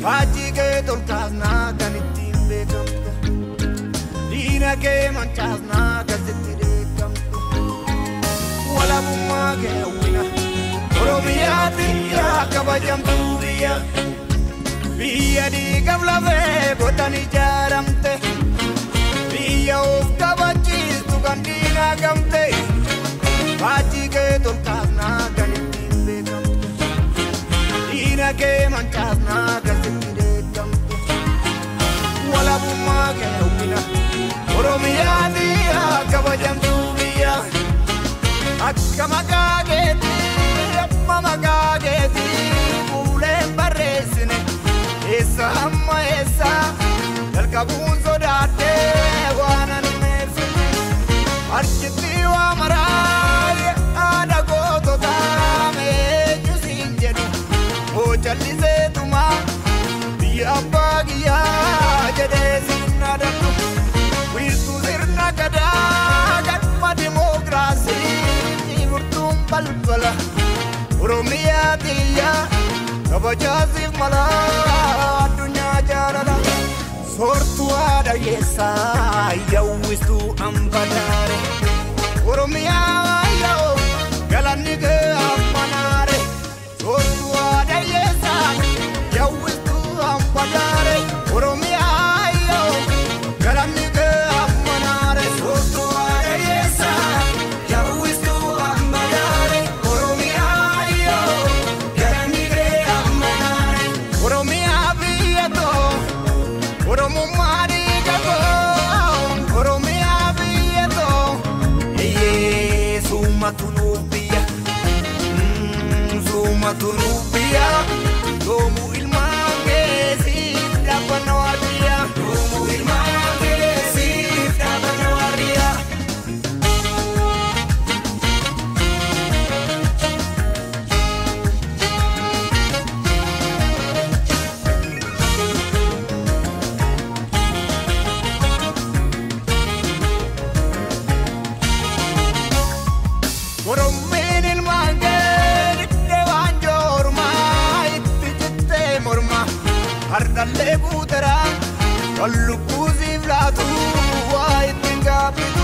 Faajjii kee tolkaasnaa kan ittiin beekamtu. Diina kee mancaasnaa kan sitti dheekkamtu. Walabummaa kee hawwina. Oromiyaa biyya kabajamtuu biyya. Biyya dhiigaaf lafee godhan ijaaramte. Biyya of kabachiistu kan diinaa gamte. Faajjii kee tolkaasnaa kan ittiin beekamtu. Diina kee mancaasnaa kan sitti dheekkamtu. Walabummaa kee hawwina. Oromiyaa biyya kabajamtuu biyya. Akka maqaa keetii amma maqaa keetii fuuleen barreessine. Eessa amma eessa jalqabuun sodaadhee waan ani meessine. Harkitti waa maraa yaada goototaa meeju siin jedhu hoo calliseetuma biyya abbaa kiyyaa jedhee siin adadhu. Wiirtuu sirna gadaa galma dimookiraasii furtuun balbala Oromiyaa xiyyaa kabajaasiif mala addunyaa jaalala. Soortuu haadha hiyyeessaa yawwistuu hambadaare. Oromiyaa yoo galanni kee ammanaare. Soortuu haadha hiyyeessaa yawwistuu hambadaare. Oromiyaa yoo galanni kee ammanaare. Soortuu haadha hiyyeessaa yawwistuu hambadaare. Oromiyaa yoo galanni kee ammanaare. Oromiyaa biyya too. Oromummaa dhiiga koo, Oromiyaa biyya too. Eeyyee suumatu nuuf biyya, suumatu nuuf biyya. Yoomuu ilmaan keessiif dhaabbanna waardiyyaa. Yoomuu ilmaan keessiif dhaabbanna waardiyyaa. Oromiin ilmaan kee didde waan joormaa itti cittee morma. Hardallee guuteraa kan lubbuu siif laatu waa ittiin gaabbitu.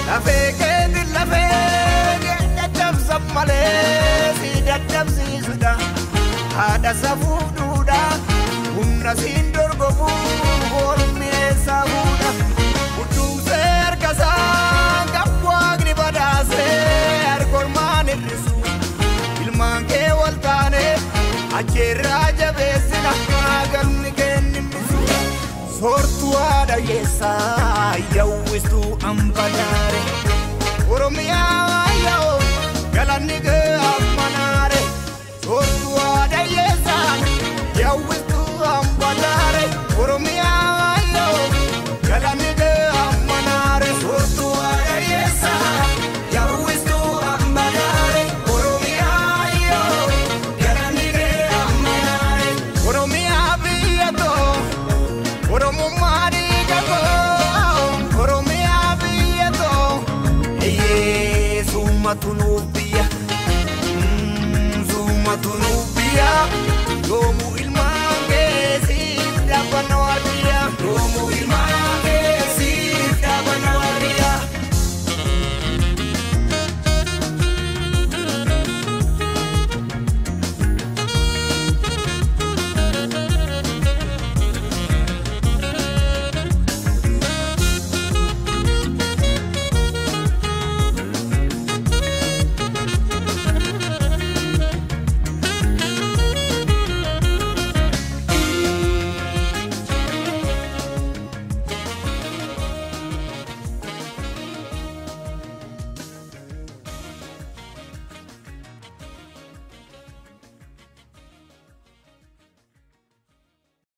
Lafee keetiin lafee kee caccabsan malee si dadhabsiisudha. Haadha safuuf duudhaa humna siin dorgomu ormi eessaa fuudha. Budduusee harka isaa kan waaqni badhaasee harkormaan hir'isu. Ilmaan kee wal taane acheerraa jabeessina galmi kenninnisu. Soortuu haadha hiyyeessaa yawwistuu hambadaare. Oromiyaa yoo galanni kee ammanaare. Soortuu haadha hiyyeessaa yawwistuu hambadaare. Oromiyaa yoo galanni kee ammanaare. Soortuu haadha hiyyeessaa yawwistuu hambadaare. Oromiyaa yoo galanni kee ammanaare. Oromiyaa biyya too. Oromummaa dhiiga koo, Oromiyaa biyya too. Eeyyee suumatu nuuf biyya, suumatu nuuf biyya.